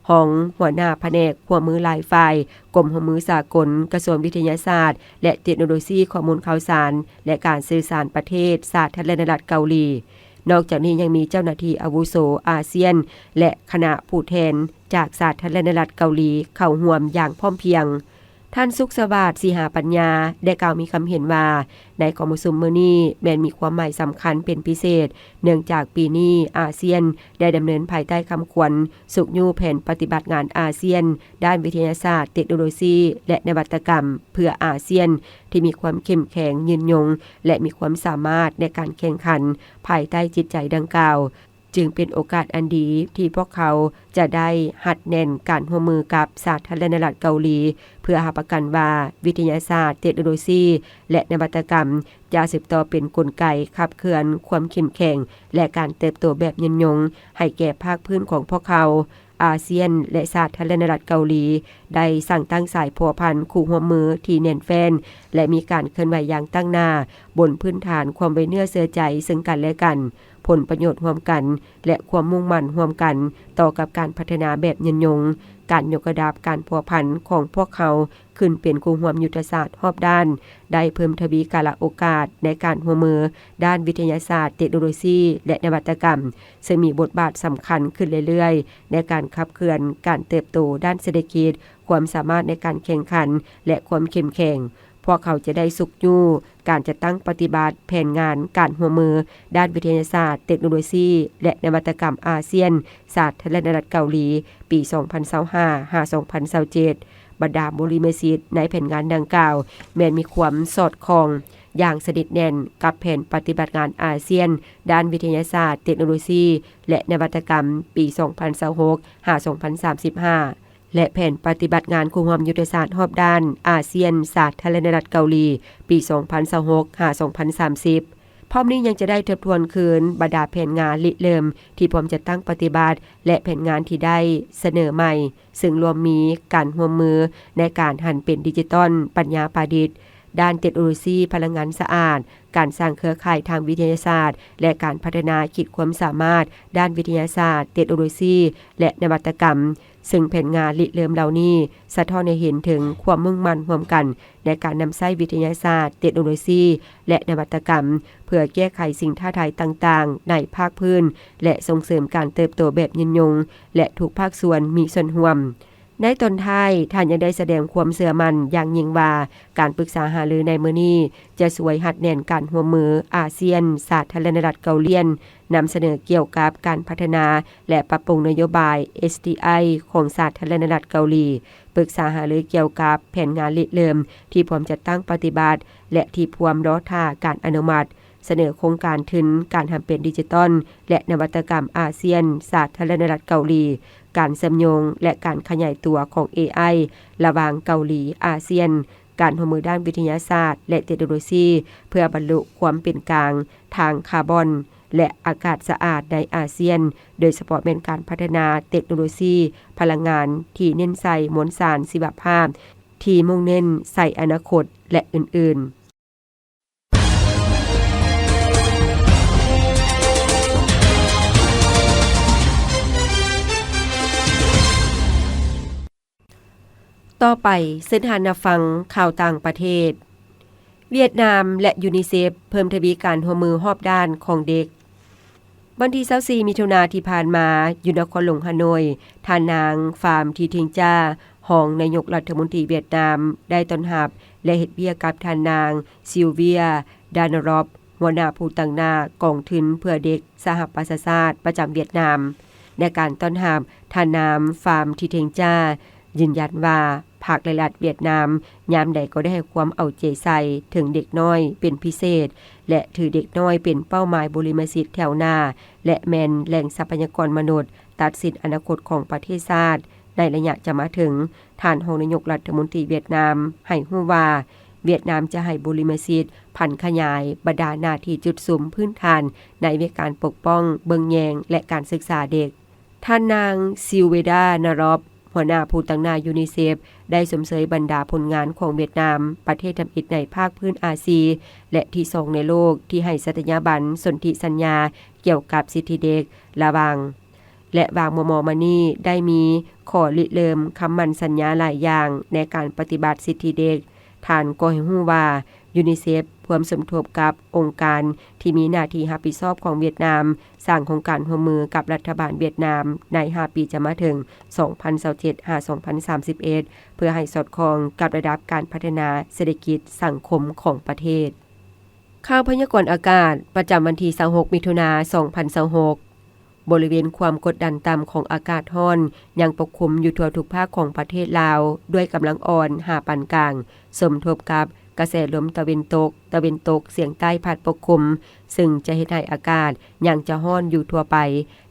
ຮອງຫົວໜ້າພະແນກຮ່ວມມືຫຼາຍຝ່າຍ ກົມຮ່ວມມືສາກົນ ກະຊວງວິທະຍາສາດ ແລະ ເຕັກໂນໂລຊີຂໍ້ມູນຂ່າວສານ ແລະ ການສື່ສານປະເທດສາທາລະນະລັດເກົາຫຼີ. ນອກຈາກນີ້ຍັງມີເຈົ້າໜ້າທີ່ອາວຸໂສອາຊຽນ ແລະ ຄະນະຜູ້ແທນຈາກສາທາລະນະລັດເກົາຫຼີເຂົ້າຮ່ວມຢ່າງພ້ອມພຽງ. ທ່ານ ສຸກສະຫວາດ ສີຫາປັນຍາ ໄດ້ກ່າວມີຄຳເຫັນວ່າ ໃນກອງປະຊຸມມື້ນີ້ແມ່ນມີຄວາມໝາຍສຳຄັນເປັນພິເສດ ເນື່ອງຈາກປີນີ້ອາຊຽນໄດ້ດຳເນີນພາຍໃຕ້ຄຳຂວັນຊຸກຍູ້ແຜນປະຕິບັດງານອາຊຽນ ດ້ານວິທະຍາສາດ, ເຕັກໂນໂລຊີ ແລະ ນະວັດຕະກຳ ເພື່ອອາຊຽນ ທີ່ມີຄວາມເຂັ້ມແຂງ, ຍືນຍົງ ແລະ ມີຄວາມສາມາດໃນການແຂ່ງຂັນ ພາຍໃຕ້ຈິດໃຈດັ່ງກ່າວ. ຈຶ່ງເປັນໂອກາດອັນດີທີ່ພວກເຂົາຈະໄດ້ຮັດແໜ້ນການຮ່ວມມືກັບສາທາລະນະລັດເກົາຫຼີ ເພື່ອຮັບປະກັນວ່າວິທະຍາສາດ, ເຕັກໂນໂລຊີ ແລະ ນະວັດຕະກຳຈະສືບຕໍ່ເປັນກົນໄກຂັບເຄື່ອນຄວາມເຂັ້ມແຂງ ແລະ ການເຕີບໂຕແບບຍືນຍົງໃຫ້ແກ່ພາກພື້ນຂອງພວກເຂົາ. ອາຊຽນ ແລະ ສາທາລະນະລັດເກົາຫຼີ ໄດ້ສ້າງຕັ້ງສາຍພົວພັນຄູ່ຮ່ວມມືທີ່ແໜ້ນແຟ້ນ ແລະ ມີການເຄື່ອນໄຫວຢ່າງຕັ້ງໜ້າ ບົນພື້ນຖານຄວາມໄວ້ເນື້ອເຊື່ອໃຈເຊິ່ງກັນແລະກັນ, ຜົນປະໂຫຍດຮ່ວມກັນ ແລະ ຄວາມມຸ່ງໝັ້ນຮ່ວມກັນຕໍ່ກັບການພັດທະນາແບບຍືນຍົງ. ການຍົກລະດັບການພົວພັນຂອງພວກເຮົາຂຶ້ນເປັນຄູ່ຮ່ວມຍຸດທະສາດຮອບດ້ານ ໄດ້ເພີ່ມທະວີກາລະໂອກາດໃນການຮ່ວມມືດ້ານວິທະຍາສາດ, ເຕັກໂນໂລຊີ ແລະ ນະວັດຕະກຳ ເຊິ່ງມີບົດບາດສຳຄັນຂຶ້ນເລື້ອຍໆ ໃນການຂັບເຄື່ອນການເຕີບໂຕດ້ານເສດຖະກິດ, ຄວາມສາມາດໃນການແຂ່ງຂັນ ແລະ ຄວາມເຂັ້ມແຂງ. ພວກເຂົາຈະໄດ້ຊຸກຍູ້ການຈັດຕັ້ງປະຕິບັດແຜນງານການຮ່ວມມືດ້ານວິທະຍາສາດ, ເຕັກໂນໂລຊີ ແລະ ນະວັດຕະກຳອາຊຽນ ສາທາລະນະລັດເກົາຫຼີ ປີສອງພັນຊາວຫ້າ ຫາ ສອງພັນຊາວເຈັດ. ບັນດາບູລິມະສິດໃນແຜນງານດັ່ງກ່າວ ແມ່ນມີຄວາມສອດຄ່ອງຢ່າງສະໜິດແໜ້ນກັບແຜນປະຕິບັດງານອາຊຽນ ດ້ານວິທະຍາສາດ, ເຕັກໂນໂລຊີ ແລະ ນະວັດຕະກຳ ປີສອງພັນຊາວຫົກ ຫາ ສອງພັນສາມສິບຫ້າ ແລະ ແຜນປະຕິບັດງານຄູ່ຮ່ວມຍຸດທະສາດຮອບດ້ານອາຊຽນ ສາທາລະນະລັດເກົາຫຼີ ປີສອງພັນຊາວຫົກ ຫາ ສອງພັນສາມສິບ. ພ້ອມນີ້ຍັງຈະໄດ້ທົບທວນຄືນບັນດາແຜນງານລິເລີ່ມທີ່ພວມຈັດຕັ້ງປະຕິບັດ ແລະ ແຜນງານທີ່ໄດ້ສະເໜີໃໝ່, ເຊິ່ງລວມມີການຮ່ວມມືໃນການຫັນເປັນດິຈິຕອນ, ປັນຍາປະດິດ, ດ້ານເຕັກໂນໂລຊີພະລັງງານສະອາດ, ການສ້າງເຄືອຂ່າຍທາງວິທະຍາສາດ ແລະ ການພັດທະນາຂີດຄວາມສາມາດດ້ານວິທະຍາສາດ, ເຕັກໂນໂລຊີ ແລະ ນະວັດຕະກຳ. ເຊິ່ງແຜນງານລິເລີ່ມເຫຼົ່ານີ້ສະທ້ອນໃຫ້ເຫັນເຖິງຄວາມມຸ່ງໝັ້ນຮ່ວມກັນໃນການນຳໃຊ້ວິທະຍາສາດ, ເຕັກໂນໂລຊີ ແລະ ນະວັດຕະກຳ ເພື່ອແກ້ໄຂສິ່ງທ້າທາຍຕ່າງໆໃນພາກພື້ນ ແລະ ສົ່ງເສີມການເຕີບໂຕແບບຍືນຍົງ ແລະ ທຸກພາກສ່ວນມີສ່ວນຮ່ວມ. ໃນຕອນທ້າຍ, ທ່ານຍັງໄດ້ສະແດງຄວາມເຊື່ອໝັ້ນຢ່າງຍິ່ງວ່າ ການປຶກສາຫາລືໃນມື້ນີ້ຈະຊ່ວຍຮັດແໜ້ນການຮ່ວມມືອາຊຽນ ສາທາລະນະລັດເກົາຫຼີ ນຳສະເໜີກ່ຽວກັບການພັດທະນາ ແລະ ປັບປຸງນະໂຍບາຍ ເອສດີໄອ ຂອງສາທາລະນະລັດເກົາຫຼີ, ປຶກສາຫາລືກ່ຽວກັບແຜນງານລິເລີ່ມທີ່ພວມຈັດຕັ້ງປະຕິບັດ ແລະ ທີ່ພວມລໍຖ້າການອະນຸມັດ, ສະເໜີໂຄງການທຶນການຫາເປັນດິຈິຕອນ ແລະ ນະວັດຕະກຳອາຊຽນ ສາທາລະນະລັດເກົາຫຼີ, ການເຊື່ອມໂຍງ ແລະ ການຂະຫຍາຍຕົວຂອງເອໄອ ລະຫວ່າງເກົາຫຼີ-ອາຊຽນ, ການຮ່ວມມືດ້ານວິທະຍາສາດ ແລະ ເຕັກໂນໂລຊີ ເພື່ອບັນລຸຄວາມເປັນກາງທາງຄາບອນ ແລະ ອາກາດສະອາດໃນອາຊຽນ, ໂດຍສະເພາະແມ່ນການພັດທະນາເຕັກໂນໂລຊີພະລັງງານທີ່ເນັ້ນໃສ່ມວນສານຊີວະພາບ, ທີ່ມຸ່ງເນັ້ນໃສ່ອະນາຄົດ ແລະ ອື່ນໆ. ຕໍ່ໄປ, ເຊີນທ່ານຮັບຟັງຂ່າວຕ່າງປະເທດ. ຫວຽດນາມ ແລະ ຢູນິເຊັບ ເພີ່ມທະວີການຮ່ວມມືຮອບດ້ານຂອງເດັກ. ວັນທີຊາວສີ່ ມິຖຸນາທີ່ຜ່ານມາ, ຢູ່ນະຄອນຫຼວງຮາໂນຍ, ທ່ານນາງ ຟາມ ທີເທັງຈາ ຮອງນາຍົກລັດຖະມົນຕີຫວຽດນາມ ໄດ້ຕ້ອນຮັບ ແລະ ເຮັດວຽກກັບທ່ານນາງ ຊິວເວຍ ດານາຣອບ ຫົວໜ້າຜູ້ຕາງໜ້າກອງທຶນເພື່ອເດັກສະຫະປະຊາຊາດປະຈຳຫວຽດນາມ. ໃນການຕ້ອນຮັບ, ທ່ານນາງ ຟາມ ທີເທັງຈາ ຢືນຢັນວ່າ ພັກ ແລະ ລັດຫວຽດນາມຍາມໃດກໍໄດ້ໃຫ້ຄວາມເອົາໃຈໃສ່ເຖິງເດັກນ້ອຍເປັນພິເສດ ແລະ ຖືເດັກນ້ອຍເປັນເປົ້າໝາຍບຸລິມະສິດແຖວໜ້າ ແລະ ແມ່ນແຫຼ່ງຊັບພະຍາກອນມະນຸດຕັດສິນອະນາຄົດຂອງປະເທດຊາດໃນໄລຍະຈະມາເຖິງ. ທ່ານຮອງນາຍົກລັດຖະມົນຕີຫວຽດນາມໃຫ້ຮູ້ວ່າ ຫວຽດນາມຈະໃຫ້ບຸລິມະສິດຜັນຂະຫຍາຍບັນດາໜ້າທີ່ຈຸດສຸມພື້ນຖານໃນວຽກການປົກປ້ອງ, ເບິ່ງແຍງ ແລະ ການສຶກສາເດັກ. ທ່ານນາງ ຊິວເວດາ ນາຣອບ ຫົວໜ້າຜູ້ຕາງໜ້າຢູນິເຊັບ ໄດ້ຊົມເຊີຍບັນດາຜົນງານຂອງຫວຽດນາມ, ປະເທດທຳອິດໃນພາກພື້ນອາຊີ ແລະ ທີສອງໃນໂລກ ທີ່ໃຫ້ສັດຕະຍາບັນສົນທິສັນຍາກ່ຽວກັບສິດທິເດັກລະຫວ່າງ ແລະ ຫວ່າງມໍ່ໆມານີ້ໄດ້ມີຂໍ້ລິເລີ່ມຄຳໝັ້ນສັນຍາຫຼາຍຢ່າງໃນການປະຕິບັດສິດທິເດັກ. ທ່ານກໍໃຫ້ຮູ້ວ່າ ຢູນິເຊັບ ຮ່ວມສົມທົບກັບອົງການທີ່ມີໜ້າທີ່ຮັບຜິດຊອບຂອງຫວຽດນາມ ສ້າງໂຄງການຮ່ວມມືກັບລັດຖະບານຫວຽດນາມໃນຫ້າປີຈະມາເຖິງ ສອງພັນຊາວເຈັດ ຫາ ສອງພັນສາມສິບເອັດ ເພື່ອໃຫ້ສອດຄ່ອງກັບລະດັບການພັດທະນາເສດຖະກິດສັງຄົມຂອງປະເທດ. ຂ່າວພະຍາກອນອາກາດປະຈຳວັນທີຊາວຫົກ ມິຖຸນາ ສອງພັນຊາວຫົກ. ບໍລິເວນຄວາມກົດດັນຕ່ຳຂອງອາກາດຮ້ອນຍັງປົກຄຸມຢູ່ທົ່ວທຸກພາກຂອງປະເທດລາວ ດ້ວຍກຳລັງອ່ອນຫາປານກາງ, ສົມທົບກັບກະແສລົມຕາເວັນຕົກ, ຕາເວັນຕົກສຽງໃຕ້ພັດປົກຄຸມ, ເຊິ່ງຈະເຮັດໃຫ້ອາກາດຍັງຈະຮ້ອນຢູ່ທົ່ວໄປ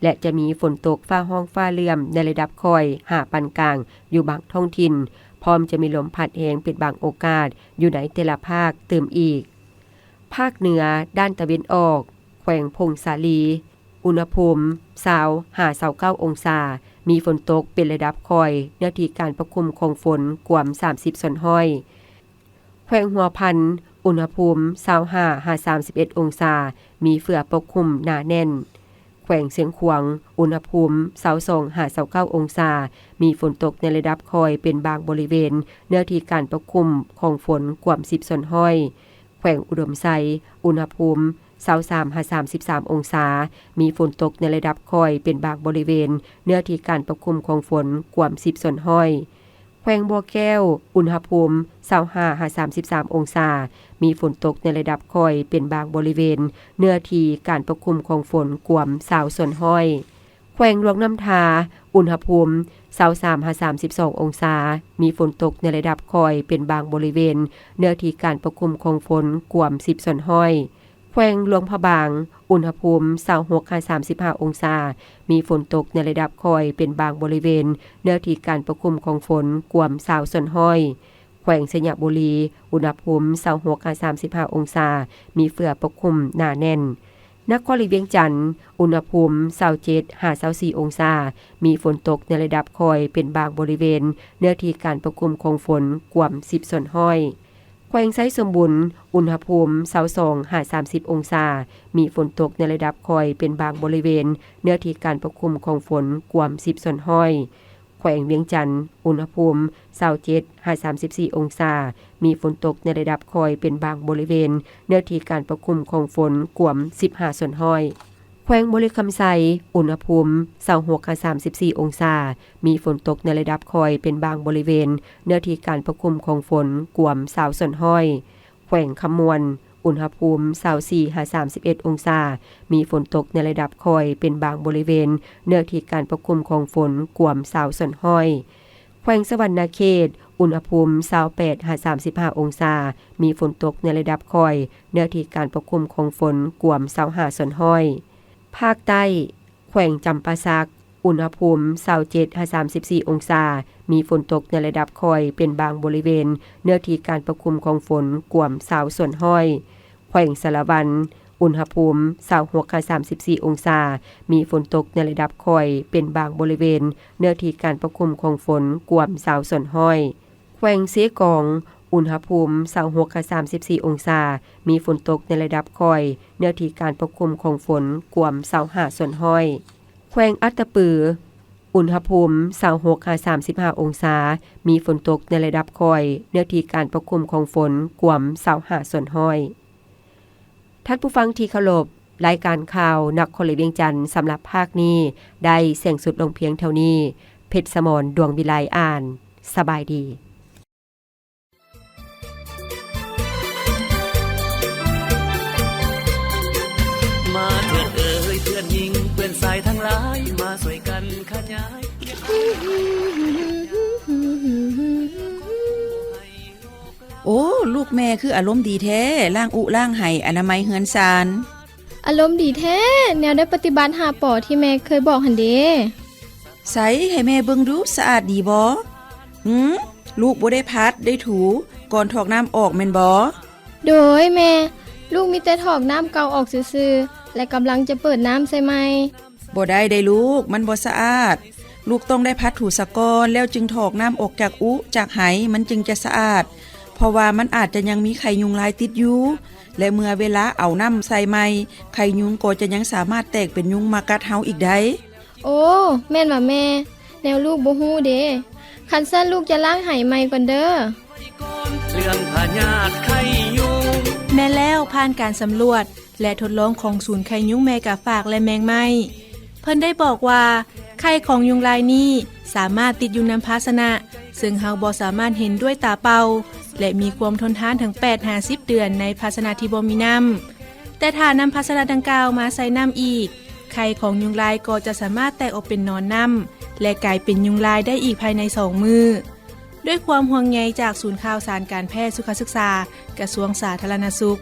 ແລະ ຈະມີຝົນຕົກຟ້າຮ້ອງຟ້າເຫຼື້ອມໃນລະດັບຄ່ອຍຫາປານກາງຢູ່ບາງທ້ອງຖິ່ນ, ພ້ອມຈະມີລົມພັດແຮງເປັນບາງໂອກາດຢູ່ໃນແຕ່ລະພາກຕື່ມອີກ. ພາກເໜືອດ້ານຕາເວັນອອກ, ແຂວງຜົ້ງສາລີ, ອຸນຫະພູມ ຊາວ ຫາ ຊາວເກົ້າ ອົງສາ, ມີຝົນຕົກເປັນລະດັບຄ່ອຍ, ເນື້ອທີ່ການປົກຄຸມຂອງຝົນກວມ ສາມສິບສ່ວນຮ້ອຍ. ແຂວງຫົວພັນ, ອຸນຫະພູມ ຊາວຫ້າ ຫາ ສາມສິບເອັດ ອົງສາ, ມີເຝືອປົກຄຸມໜາແໜ້ນ. ແຂວງຊຽງຂວາງ, ອຸນຫະພູມ ຊາວສອງ ຫາ ຊາວເກົ້າ ອົງສາ, ມີຝົນຕົກໃນລະດັບຄ່ອຍເປັນບາງບໍລິເວນ, ເນື້ອທີ່ການປົກຄຸມຂອງຝົນກວມ ສິບສ່ວນຮ້ອຍ. ແຂວງອຸດົມໄຊ, ອຸນຫະພູມ ຊາວສາມ ຫາ ສາມສິບສາມ ອົງສາ, ມີຝົນຕົກໃນລະດັບຄ່ອຍເປັນບາງບໍລິເວນ, ເນື້ອທີ່ການປົກຄຸມຂອງຝົນກວມ ສິບສ່ວນຮ້ອຍ. ແຂວງບໍ່ແກ້ວ, ອຸນຫະພູມ ຊາວຫ້າ ຫາ ສາມສິບສາມ ອົງສາ, ມີຝົນຕົກໃນລະດັບຄ່ອຍເປັນບາງບໍລິເວນ, ເນື້ອທີ່ການປົກຄຸມຂອງຝົນກວມ ຊາວສ່ວນຮ້ອຍ. ແຂວງຫຼວງນ້ຳທາ, ອຸນຫະພູມ ຊາວສາມ ຫາ ສາມສິບສອງ ອົງສາ, ມີຝົນຕົກໃນລະດັບຄ່ອຍເປັນບາງບໍລິເວນ, ເນື້ອທີ່ການປົກຄຸມຂອງຝົນກວມ ສິບສ່ວນຮ້ອຍ. ແຂວງຫຼວງພະບາງ, ອຸນຫະພູມ ຊາວຫົກ ຫາ ສາມສິບຫ້າ ອົງສາ, ມີຝົນຕົກໃນລະດັບຄ່ອຍເປັນບາງບໍລິເວນ, ເນື້ອທີ່ການປົກຄຸມຂອງຝົນກວມ ຊາວສ່ວນຮ້ອຍ. ແຂວງໄຊຍະບູລີ, ອຸນຫະພູມ ຊາວຫົກ ຫາ ສາມສິບຫ້າ ອົງສາ, ມີເຝືອປົກຄຸມໜາແໜ້ນ. ນະຄອນຫຼວງວຽງຈັນ, ອຸນຫະພູມ ຊາວເຈັດ ຫາ ຊາວສີ່ ອົງສາ, ມີຝົນຕົກໃນລະດັບຄ່ອຍເປັນບາງບໍລິເວນ, ເນື້ອທີ່ການປົກຄຸມຂອງຝົນກວມ ສິບສ່ວນຮ້ອຍ. ແຂວງໄຊສົມບູນ, ອຸນຫະພູມ ຊາວສອງ ຫາ ສາມສິບ ອົງສາ, ມີຝົນຕົກໃນລະດັບຄ່ອຍເປັນບາງບໍລິເວນ, ເນື້ອທີ່ການປົກຄຸມຂອງຝົນກວມ ສິບສ່ວນຮ້ອຍ. ແຂວງວຽງຈັນ, ອຸນຫະພູມ ຊາວເຈັດ ຫາ ສາມສິບສີ່ ອົງສາ, ມີຝົນຕົກໃນລະດັບຄ່ອຍເປັນບາງບໍລິເວນ, ເນື້ອທີ່ການປົກຄຸມຂອງຝົນກວມ ສິບຫ້າສ່ວນຮ້ອຍ. ແຂວງບໍລິຄຳໄຊ, ອຸນຫະພູມ ຊາວຫົກ ຫາ ສາມສິບສີ່ ອົງສາ, ມີຝົນຕົກໃນລະດັບຄ່ອຍເປັນບາງບໍລິເວນ, ເນື້ອທີ່ການປົກຄຸມຂອງຝົນກວມ ຊາວສ່ວນຮ້ອຍ. ແຂວງຄຳມ່ວນ, ອຸນຫະພູມ ຊາວສີ່ ຫາ ສາມສິບເອັດ ອົງສາ, ມີຝົນຕົກໃນລະດັບຄ່ອຍເປັນບາງບໍລິເວນ, ເນື້ອທີ່ການປົກຄຸມຂອງຝົນກວມ ຊາວສ່ວນຮ້ອຍ. ແຂວງສະຫວັນນະເຂດ, ອຸນຫະພູມ ຊາວແປດ ຫາ ສາມສິບຫ້າ ອົງສາ, ມີຝົນຕົກໃນລະດັບຄ່ອຍ, ເນື້ອທີ່ການປົກຄຸມຂອງຝົນກວມ ຊາວຫ້າສ່ວນຮ້ອຍ. ພາກໃຕ້, ແຂວງຈຳປາສັກ, ອຸນຫະພູມ ຊາວເຈັດ ຫາ ສາມສິບສີ່ ອົງສາ, ມີຝົນຕົກໃນລະດັບຄ່ອຍເປັນບາງບໍລິເວນ, ເນື້ອທີ່ການປົກຄຸມຂອງຝົນກວມ ຊາວສ່ວນຮ້ອຍ. ແຂວງສາລະວັນ, ອຸນຫະພູມ ຊາວຫົກ ຫາ ສາມສິບສີ່ ອົງສາ, ມີຝົນຕົກໃນລະດັບຄ່ອຍເປັນບາງບໍລິເວນ, ເນື້ອທີ່ການປົກຄຸມຂອງຝົນກວມ ຊາວສ່ວນຮ້ອຍ. ແຂວງເຊກອງ, ອຸນຫະພູມ ຊາວຫົກ ຫາ ສາມສິບສີ່ ອົງສາ, ມີຝົນຕົກໃນລະດັບຄ່ອຍ, ເນື້ອທີ່ການປົກຄຸມຂອງຝົນກວມ ຊາວຫ້າສ່ວນຮ້ອຍ. ແຂວງອັດຕະປື, ອຸນຫະພູມ ຊາວຫົກ ຫາ ສາມສິບຫ້າ ອົງສາ, ມີຝົນຕົກໃນລະດັບຄ່ອຍ, ເນື້ອທີ່ການປົກຄຸມຂອງຝົນກວມ ຊາວຫ້າສ່ວນຮ້ອຍ. ທ່ານຜູ້ຟັງທີ່ເຄົາລົບ, ລາຍການຂ່າວນະຄອນຫຼວງວຽງຈັນສຳລັບພາກນີ້ ໄດ້ສິ້ນສຸດລົງພຽງເທົ່ານີ້. ເພັດສະໝອນ ດວງວິໄລ ອ່ານ. ສະບາຍດີ. ມາເຖິດເອີຍເພື່ອນຍິງເພື່ອນຊາຍທັງຫຼາຍ ມາຊ່ວຍກັນຂະຫຍາຍ. ໂອ້ ລູກແມ່ຄືອາລົມດີແທ້, ລ້າງອຸລ້າງໄຫ ອະນາໄມເຮືອນຊານ. ອາລົມດີແທ້, ແນວໄດ້ປະຕິບັດຫ້າ ປ ທີ່ແມ່ເຄີຍບອກຫັ້ນເດ. ໃສ ໃຫ້ແມ່ເບິ່ງດູ, ສະອາດດີບໍ່? ຫື ລູກບໍ່ໄດ້ຜັດໄດ້ຖູ ກ່ອນຖອກນ້ຳອອກແມ່ນບໍ່? ໂດຍແມ່, ລູກມີແຕ່ຖອກນ້ຳເກົ່າອອກຊື່ໆ ແລະ ກຳລັງຈະເປີດນ້ຳໃສ່ໃໝ່. ບໍ່ໄດ້ເດ້ລູກ, ມັນບໍ່ສະອາດ. ລູກຕ້ອງໄດ້ຜັດຖູສາກ່ອນ ແລ້ວຈຶ່ງຖອກນ້ຳອອກຈາກອຸຈາກໄຫ ມັນຈຶ່ງຈະສະອາດ, ເພາະວ່າມັນອາດຈະຍັງມີໄຂ່ຍຸງລາຍຕິດຢູ່ ແລະ ເມື່ອເວລາເອົານ້ຳໃສ່ໃໝ່, ໄຂ່ຍຸງກໍຈະຍັງສາມາດແຕກເປັນຍຸງມາກັດເຮົາອີກໄດ໋. ໂອ້ ແມ່ນຫວາແມ່? ແນວລູກບໍ່ຮູ້ເດ. ຄັນຊັ້ນລູກຈະລ້າງໄຫໃໝ່ກ່ອນເດີ. ເລື່ອງພະຍາດໄຂ້ຍຸງ ແມ່ນແລ້ວ, ຜ່ານການສຳຫຼວດ ແລະ ທົດລອງຂອງສູນໄຂ່ຍຸງແມ່ກາຝາກ ແລະ ແມງໄມ້ ເພິ່ນໄດ້ບອກວ່າ ໄຂ່ຂອງຍຸງລາຍນີ້ສາມາດຕິດຢູ່ນຳພາຊະນະ ເຊິ່ງເຮົາບໍ່ສາມາດເຫັນດ້ວຍຕາເປົ່າ ແລະ ມີຄວາມທົນທານເຖິງແປດຫາສິບເດືອນໃນພາຊະນະທີ່ບໍ່ມີນ້ຳ. ແຕ່ຖ້ານຳພາຊະນະດັ່ງກ່າວມາໃສ່ນ້ຳອີກ, ໄຂ່ຂອງຍຸງລາຍກໍຈະສາມາດແຕກອອກເປັນໜອນນ້ຳ ແລະ ກາຍເປັນຍຸງລາຍໄດ້ອີກພາຍໃນສອງມື້. ດ້ວຍຄວາມຫ່ວງໃຍຈາກສູນຂ່າວສານການແພດສຸຂະສຶກສາ ກະຊວງສາທາລະນະສຸກ,